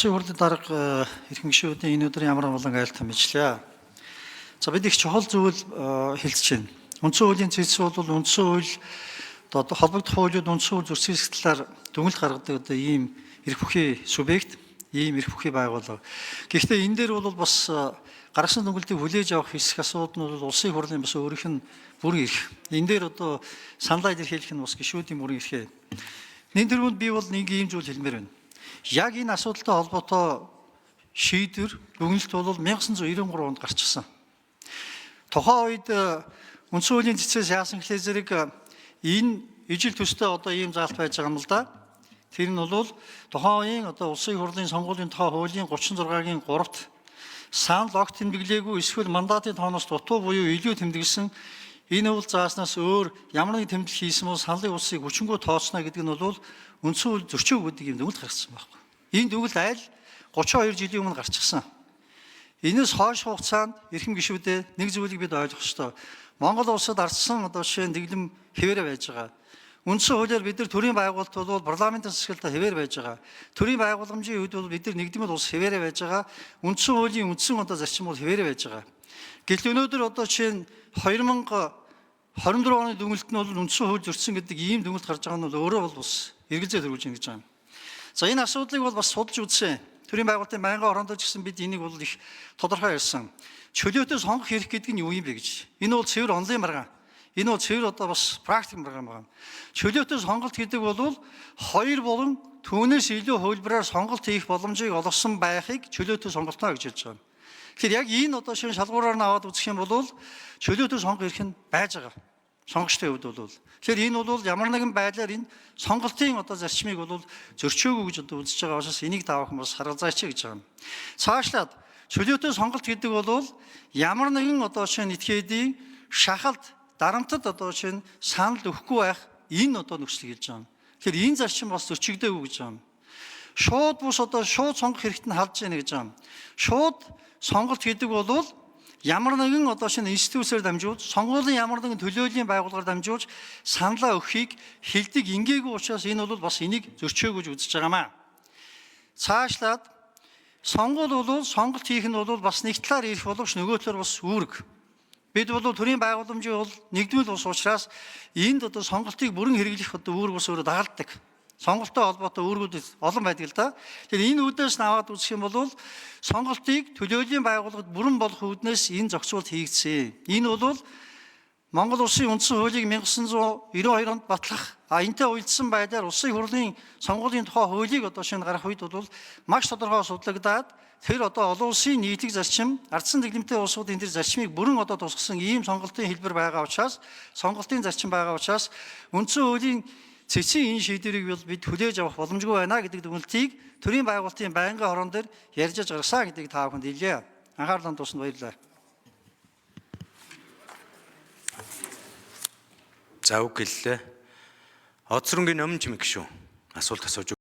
Улсын хурлын дарга, эрхэм гишүүдийн энэ өдрийн ямар болон айлтган мэдлээ. За, бид их чухал зүйл хэлж байна. Үндсэн хуулийн цэц бол үндсэн хууль одоо холбогдох хуулиуд, үндсэн хууль зөрчилөх талаар дүгнэлт гаргадаг одоо ийм эрх бүхий субъект, ийм эрх бүхий байгууллага. Гэхдээ энэ дээр бол бас гаргасан дүгнэлтийг хүлээж авах хэсэг асуудал нь бол улсын хурлын бас өөрийнх нь бүрэн эрх. Энэ дээр одоо саналаа илэрхийлэх нь бас гишүүдийн бүрэн эрхээ. Нэн тэргуунд би бол нэг ийм зүйл хэлмээр байна. Яг энэ асуудалтай холбоотой шийдвэр, дүгнэлт бол 1993 онд гарчихсан. Тухайн үед үндсэн хуулийн цэцээс яасан гэхлээр зэрэг энэ ижил төстэй одоо ийм заалт байж байгаа юм л да. Тэр нь бол тухайн үеийн одоо улсын хурлын сонгуулийн тухай хуулийн 36-гийн 3-т санал огт тэмдэглээгүй эсвэл мандатын тооноос дутуу буюу илүү тэмдэглэсэн энэ үйл зааснаас өөр ямар нэг тэмдэглэл хийсэн бол саналын улсыг хүчингү тооцно гэдэг нь бол үндсэн хууль зөрчөөг гэдэг юм дүгнэлт гаргасан байхгүй. Энэ дүгнэлт аль 32 жилийн өмнө гарчихсан. Энэс хойш хугацаанд, эрхэм гишүүдээ, нэг зүйлийг бид ойлгох ёстой. Монгол улсад ардсан одоо жишээ нь дэглэм хэвээрээ байж байгаа. Үндсэн хуулиар бид нар төрийн байгуулалт бол парламентын засаглалтай хэвээр байж байгаа. Төрийн байгууламжийн үед бол бид нар нэгдмэл улс хэвээрээ байж байгаа. Үндсэн хуулийн үндсэн одоо зарчим бол хэвээрээ байж байгаа. Гэвч өнөөдөр одоо жишээ нь 2024 оны дүгнэлт нь бол үндсэн хууль зөрчсөн гэдэг ийм дүгнэлт гарч байгаа нь бол өөрөө бол бас эргэлзээ төрүүлж байна гэж байгаа юм. За, энэ асуудлыг бол бас судалж үзсэн. Төрийн байгуулалтын байнгын хороонд ч гэсэн бид энийг бол их тодорхой ярьсан. Чөлөөтэй сонгох эрх гэдэг нь юу юм бэ гэж. Энэ бол цэвэр онлын маргаан. Энэ бол цэвэр одоо бас практик маргаан байна. Чөлөөтэй сонголт гэдэг бол хоёр болон түүнээс илүү хувилбараар сонголт хийх боломжийг олгосон байхыг чөлөөтэй сонголтоо гэж хэлж байгаа юм. Тэгэхээр яг энэ одоо шинэ шалгуураар нь аваад үзэх юм бол чөлөөтэй сонгох эрх нь байж байгаа. Сонгогчдын хувьд бол. Тэгэхээр энэ бол ямар нэгэн байдлаар энэ сонголтын одоо зарчмыг бол зөрчөөгүй гэж одоо үзэж байгаа учраас энийг таавах бас харгалзаач гэж байгаа юм. Цаашлаад чөлөөтэй сонголт гэдэг бол ямар нэгэн одоо шинэ этгээдийн шахалт, дарамтад одоо шинэ санал өгөхгүй байх энэ одоо нөхцөл гэж байгаа юм. Тэгэхээр энэ зарчим бас зөрчигдөөгүй гэж байгаа юм. Шууд бус одоо шууд сонгох хэрэгт нь халж яана гэж байгаа юм. Шууд сонголт гэдэг бол ямар нэгэн одоо шинэ институцээр дамжуулж, сонгуулийн ямар нэгэн төлөөллийн байгууллагаар дамжуулж саналаа өгөхийг хилдэг ингээгүй учраас энэ бол бас энийг зөрчөөгүй гэж үзэж байгаамаа. Цаашлаад сонгуул бол сонголт хийх нь бол бас нэг талаар ирэх боловч нөгөө талаар бас үүрэг. Бид бол төрийн байгууламжийн бол нэгдмэл улс учраас энд одоо сонголтыг бүрэн хэрэглэх одоо үүрэг бас өөрөө дагалддаг. Сонголттой холбоотой үүргүүд олон байдаг л да. Тэгэхээр энэ үүднээс нь аваад үзэх юм бол сонголтыг төлөөллийн байгууллагад бүрэн болох үүднээс энэ зохицуулалт хийгдсэн. Энэ бол Монгол Улсын үндсэн хуулийг 1992 онд батлах, энэтэй уялдсан байдлаар улсын хурлын сонгуулийн тухай хуулийг одоо шинэ гарах үед бол маш тодорхой судлагдаад, тэр одоо олон улсын нийтлэг зарчим, ардсан дэглэмтэй улсуудын тэр зарчмыг бүрэн одоо тусгасан ийм сонголтын хэлбэр байгаа учраас, сонголтын зарчим байгаа учраас үндсэн хуулийн цэцгийн энэ шийдвэрийг бол бид хүлээж авах боломжгүй байна гэдэг дүгнэлтийг төрийн байгуулалтын байнгын хорон дээр ярьж гаргасан гэдгийг та бүхэнд хэлье. Анхаарлаа хандуулсанд баярлалаа. За, үг хэллээ. Оцронгийн номж мэг шүү. Асуулт асууж